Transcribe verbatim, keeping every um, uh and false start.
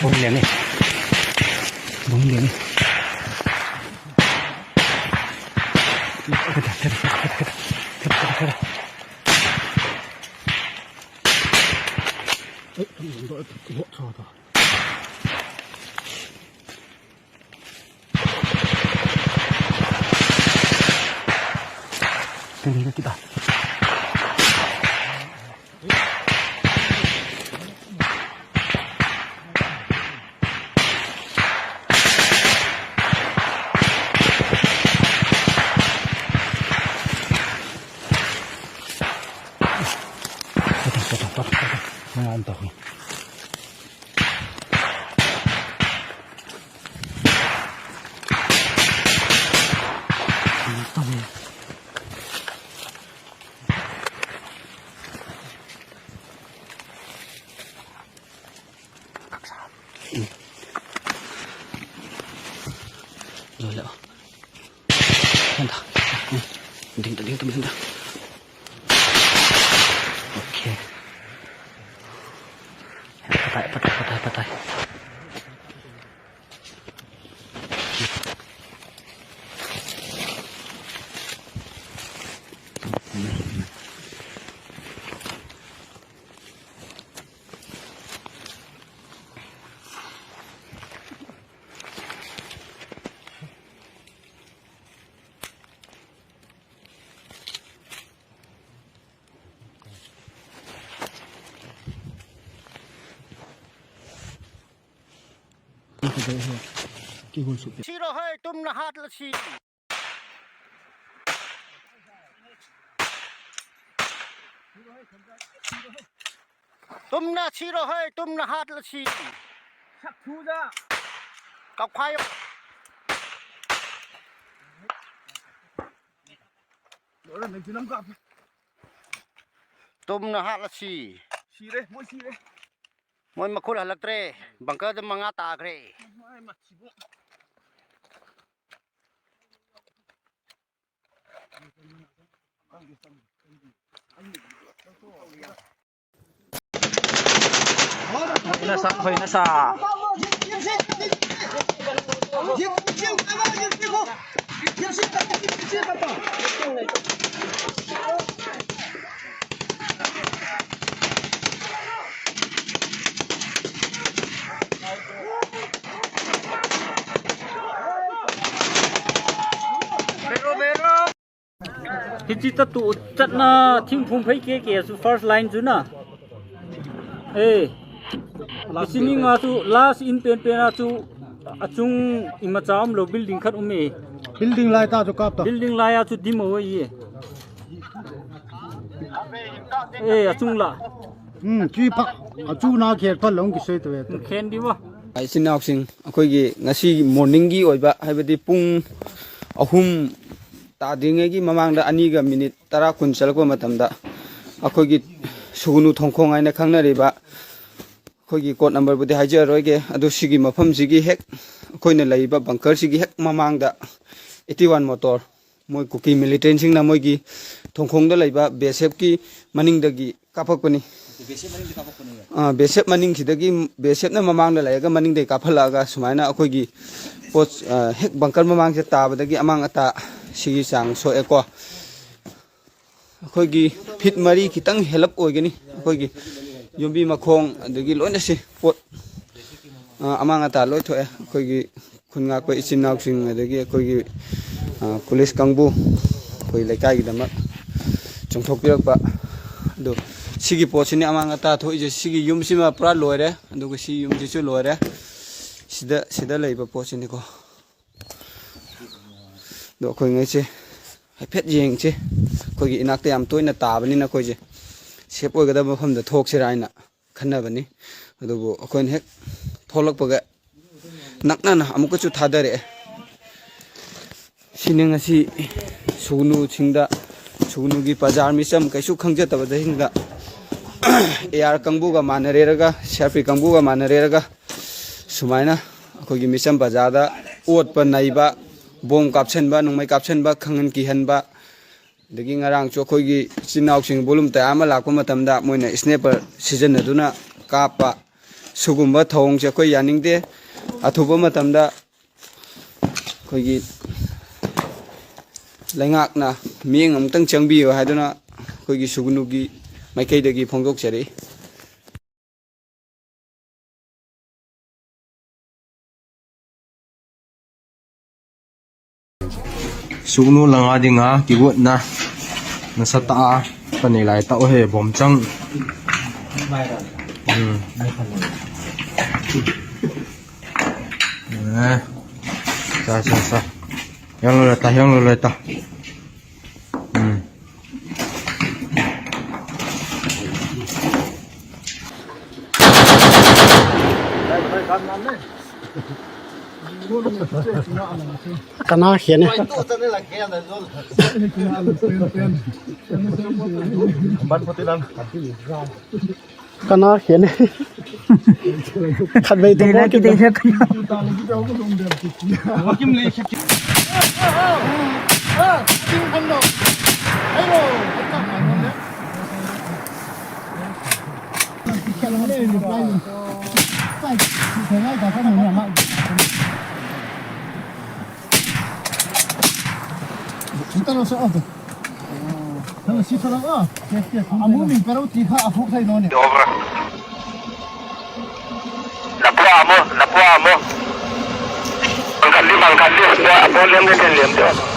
ꯕꯨꯡ ꯂꯦꯝꯃꯤ꯫ ꯕꯨꯡ ꯂꯦꯝꯃꯤ꯫ ꯂꯣꯏ ꯂꯥꯛꯑꯣ꯫ ꯍꯟꯗ꯫ ꯎꯝ꯫ ꯗꯤꯡꯗ, ꯗꯤꯡꯗ, ꯗꯤꯡꯗ꯫ ꯑꯣꯀꯦ꯫ ꯄꯇꯥꯏ, ꯄꯇꯥꯏ, ꯄꯇꯥꯏ, ꯄꯇꯥꯏ꯫ ꯁꯤꯔꯣ ꯍꯣꯏ, ꯇꯨꯝꯅ ꯍꯥꯠꯂꯁꯤ꯫ ꯇꯨꯝꯅ ꯁꯤꯔꯣ ꯍꯣꯏ, ꯇꯨꯝꯅ ꯍꯥꯠꯂꯁꯤ꯫ ꯁꯛꯊꯨꯗ꯫ ꯀꯧꯈꯥꯏꯌꯣ꯫ ꯂꯣꯏꯔꯦ, ꯅꯪ ꯐꯤꯂꯝ ꯀꯥꯞꯄꯦ꯫ ꯇꯨꯝꯅ ꯍꯥꯠꯂꯁꯤ꯫ ꯁꯤꯔꯦ, ꯃꯣꯏ ꯁꯤꯔꯦ꯫ ꯃꯣꯏ ꯃꯈꯨꯜ ꯍꯜꯂꯛꯇ꯭ꯔꯦ꯫ ꯕꯪꯀꯔꯗ ꯃꯉꯥ ꯇꯥꯈ꯭ꯔꯦ꯫ ꯃꯥꯏ ꯃꯊꯤꯕꯣꯡ꯫ ꯐꯩꯅ ꯁꯥ, ꯐꯩꯅ ꯁꯥ꯫ Hichi tatu chatna thing phung phai ke ke su first line chu na. Eh. Isini nga chu last in pen pen a chu achung imacha um lo building khat um e. Building lai ta chu kap ta. Building lai a chu dim o ye. Eh, achung la. Hmm, chi pa. Achu na kher pa long ki sei to. Khen di wa. ꯏꯆꯤꯟ ꯏꯅꯥꯎꯁꯤꯡ, ꯑꯩꯈꯣꯏꯒꯤ ꯉꯁꯤ ꯃꯣꯔꯅꯤꯡꯒꯤ ꯑꯣꯏꯕ, ꯍꯥꯏꯕꯗꯤ ꯄꯨꯡ ꯑꯍꯨꯝ ꯇꯥꯗ꯭ꯔꯤꯉꯩꯒꯤ ꯃꯃꯥꯡꯗ, ꯑꯅꯤꯒ ꯃꯤꯅꯤꯠ ꯇꯔꯥ ꯀꯨꯟ ꯆꯠꯂꯛꯄ ꯃꯇꯝꯗ, ꯑꯩꯈꯣꯏꯒꯤ ꯁꯨꯒꯨꯅꯨ ꯊꯣꯡꯈꯣꯡ ꯍꯥꯏꯅ ꯈꯪꯅꯔꯤꯕ ꯑꯩꯈꯣꯏꯒꯤ ꯀꯣꯗ ꯅꯝꯕꯔꯕꯨꯗꯤ ꯍꯥꯏꯖꯔꯔꯣꯏꯒꯦ, ꯑꯗꯨ ꯁꯤꯒꯤ ꯃꯐꯝꯁꯤꯒꯤ ꯍꯦꯛ, ꯑꯩꯈꯣꯏꯅ ꯂꯩꯔꯤꯕ ꯕꯪꯀꯔꯁꯤꯒꯤ ꯍꯦꯛ ꯃꯃꯥꯡꯗ eighty one motor, ꯃꯣꯏ ꯀꯨꯀꯤ ꯃꯤꯂꯤꯇꯦꯟꯁꯤꯡꯅ ꯃꯣꯏꯒꯤ ꯊꯣꯡꯈꯣꯡꯗ ꯂꯩꯕ ꯕꯤ ꯑꯦꯁ ꯑꯦꯐꯀꯤ ꯃꯅꯤꯡꯗꯒꯤ ꯀꯥꯞꯄꯛꯄꯅꯤ꯫ ꯕꯤ ꯑꯦꯁ ꯑꯦꯐ ꯃꯅꯤꯡꯗ ꯀꯥꯞꯄꯛꯄꯅꯦꯕ꯫ ꯑꯥ, ꯕꯤ ꯑꯦꯁ ꯑꯦꯐ ꯃꯅꯤꯡꯁꯤꯗꯒꯤ, ꯕꯤ ꯑꯦꯁ ꯑꯦꯐꯅ ꯃꯃꯥꯡꯗ ꯂꯩꯔꯒ ꯃꯅꯤꯡꯗꯒꯤ ꯀꯥꯞꯍꯜꯂꯛꯑꯒ ꯁꯨꯃꯥꯏꯅ ꯑꯩꯈꯣꯏꯒꯤ ꯄꯣꯠ, ꯑꯥ, ꯍꯦꯛ ꯕꯪꯀꯔ ꯃꯃꯥꯡꯁꯦ ꯇꯥꯕꯗꯒꯤ ꯑꯃꯥꯡ ꯑꯇꯥ ꯁꯤꯒꯤ ꯆꯥꯡ ꯁꯣꯛꯑꯦꯀꯣ꯫ ꯑꯩꯈꯣꯏꯒꯤ ꯐꯤꯠ ꯃꯔꯤ ꯈꯤꯇꯪ ꯍꯦꯜꯂꯞ ꯑꯣꯏꯒꯅꯤ꯫ ꯑꯩꯈꯣꯏꯒꯤ ꯌꯨꯝꯕꯤ ꯃꯈꯣꯡ ꯑꯗꯒꯤ ꯂꯣꯏꯅ ꯁꯤ ꯄꯣꯠ, ꯑ, ꯑꯃꯥꯡ ꯑꯇꯥ ꯂꯣꯏ ꯊꯣꯛꯑꯦ꯫ ꯑꯩꯈꯣꯏꯒꯤ ꯈꯨꯟ ꯉꯥꯛꯄ ꯏꯆꯤꯟ ꯏꯅꯥꯎꯁꯤꯡ ꯑꯗꯒꯤ ꯑꯩꯈꯣꯏꯒꯤ, ꯑ, ꯄꯨꯂꯤꯁ ꯀꯥꯡꯕꯨ ꯑꯩꯈꯣꯏ ꯂꯩꯀꯥꯏꯒꯤꯗꯃꯛ ꯆꯣꯡꯊꯣꯛꯄꯤꯔꯛꯄ꯫ ꯑꯗꯣ ꯁꯤꯒꯤ ꯄꯣꯠꯁꯤꯅꯤ ꯑꯃꯥꯡ ꯑꯇꯥ ꯊꯣꯛꯏꯁꯦ꯫ ꯁꯤꯒꯤ ꯌꯨꯝꯁꯤꯃ ꯄꯨꯔꯥ ꯂꯣꯏꯔꯦ, ꯑꯗꯨꯒ ꯁꯤ ꯌꯨꯝꯁꯤꯁꯨ ꯂꯣꯏꯔꯦ꯫ ꯁꯤꯗ, ꯁꯤꯗ ꯂꯩꯕ ꯄꯣꯠꯁꯤꯅꯤꯀꯣ꯫ ꯑꯗꯣ ꯑꯩꯈꯣꯏꯉꯩꯁꯦ ꯍꯥꯏꯐꯦꯠ ꯌꯦꯡꯁꯤ꯫ ꯑꯩꯈꯣꯏꯒꯤ ꯏꯅꯥꯛꯇ ꯌꯥꯝ ꯇꯣꯏꯅ ꯇꯥꯕꯅꯤꯅ ꯑꯩꯈꯣꯏꯁꯦ ꯁꯦꯞ ꯑꯣꯏꯒꯗꯕ ꯃꯐꯝꯗ ꯊꯣꯛꯁꯤꯔꯥ ꯍꯥꯏꯅ ꯈꯟꯅꯕꯅꯤ꯫ ꯑꯗꯨꯕꯨ ꯑꯩꯈꯣꯏꯅ ꯍꯦꯛ ꯊꯣꯛꯂꯛꯄꯒ ꯅꯛꯅꯅ ꯑꯃꯨꯛꯀꯁꯨ ꯊꯥꯗꯔꯛꯑꯦ꯫ ꯁꯤꯅꯤ ꯉꯁꯤ ꯁꯨꯒꯅꯨꯁꯤꯡꯗ, ꯁꯨꯒꯅꯨꯒꯤ ꯕꯖꯥꯔ ꯃꯤꯆꯝ ꯀꯩꯁꯨ ꯈꯪꯖꯗꯕꯁꯤꯡꯗ A R ꯀꯥꯡꯕꯨꯒ ꯃꯥꯟꯅꯔꯦꯔꯒ, C R P ꯀꯥꯡꯕꯨꯒ ꯃꯥꯟꯅꯔꯦꯔꯒ ꯁꯨꯃꯥꯏꯅ ꯑꯩꯈꯣꯏꯒꯤ ꯃꯤꯆꯝ ꯕꯖꯥꯔꯗ ꯑꯣꯠꯄ ꯅꯩꯕ, ꯕꯣꯝ ꯀꯥꯞꯁꯤꯟꯕ, ꯅꯣꯡꯃꯩ ꯀꯥꯞꯁꯤꯟꯕ, ꯈꯪꯍꯟ ꯀꯤꯍꯟꯕ, ꯑꯗꯒꯤ ꯉꯔꯥꯡꯁꯨ ꯑꯩꯈꯣꯏꯒꯤ ꯏꯆꯤꯟ ꯏꯅꯥꯎꯁꯤꯡ ꯕꯣꯂꯨꯝ ꯇꯌꯥꯔ ꯑꯃ ꯂꯥꯛꯄ ꯃꯇꯝꯗ ꯃꯣꯏꯅ ꯁ꯭ꯅꯦꯄꯔ ꯁꯤꯖꯤꯟꯅꯗꯨꯅ ꯀꯥꯞꯄ, ꯁꯤꯒꯨꯝꯕ ꯊꯧꯑꯣꯡꯁꯦ ꯑꯩꯈꯣꯏ ꯌꯥꯅꯤꯡꯗꯦ꯫ ꯑꯊꯨꯕ ꯃꯇꯝꯗ ꯑꯩꯈꯣꯏꯒꯤ ꯂꯩꯉꯥꯛꯅ ꯃꯤꯠꯌꯦꯡ ꯑꯃꯨꯛꯇꯪ ꯆꯪꯕꯤꯌꯨ ꯍꯥꯏꯗꯨꯅ ꯑꯩꯈꯣꯣꯏꯒꯤ ꯁꯨꯒꯅꯨꯒꯤ ꯃꯥꯏꯀꯩꯗꯒꯤ ꯐꯣꯡꯗꯣꯛꯆꯔꯤ꯫ ꯁꯨꯒꯅꯨ ꯂꯪꯉꯥꯗꯤ ꯉꯥ ꯀꯤꯒꯣꯠꯅ ꯅꯁꯥ ꯇꯥꯛꯑ ꯀꯅꯩ ꯂꯥꯏ ꯇꯥꯛꯑꯣꯍꯦ ꯕꯣꯝꯆꯪ꯫ ꯎꯝ꯫ ꯑꯦ꯫ ꯁꯥ, ꯁꯥ, ꯁꯥ꯫ ꯍꯤꯌꯥꯡ ꯂꯣꯏ ꯂꯣꯏ ꯇꯥ, ꯍꯤꯌꯥꯡ ꯂꯣꯏ ꯂꯣꯏ ꯇꯥ꯫ ꯎꯝ꯫ ꯀꯅꯥ ꯍꯦꯟꯅ? ꯀꯅꯥ ꯍꯦꯟꯅ? ꯈꯟꯕꯩ ꯇꯧꯕ ꯗꯦꯔ ꯀꯤꯗ꯫ ꯀꯤꯗ ꯀꯅꯥ? Over. Lapua amo, lapua amo. Mangkandi, mangkandi, lapua amo, lem, lem, lem, lem.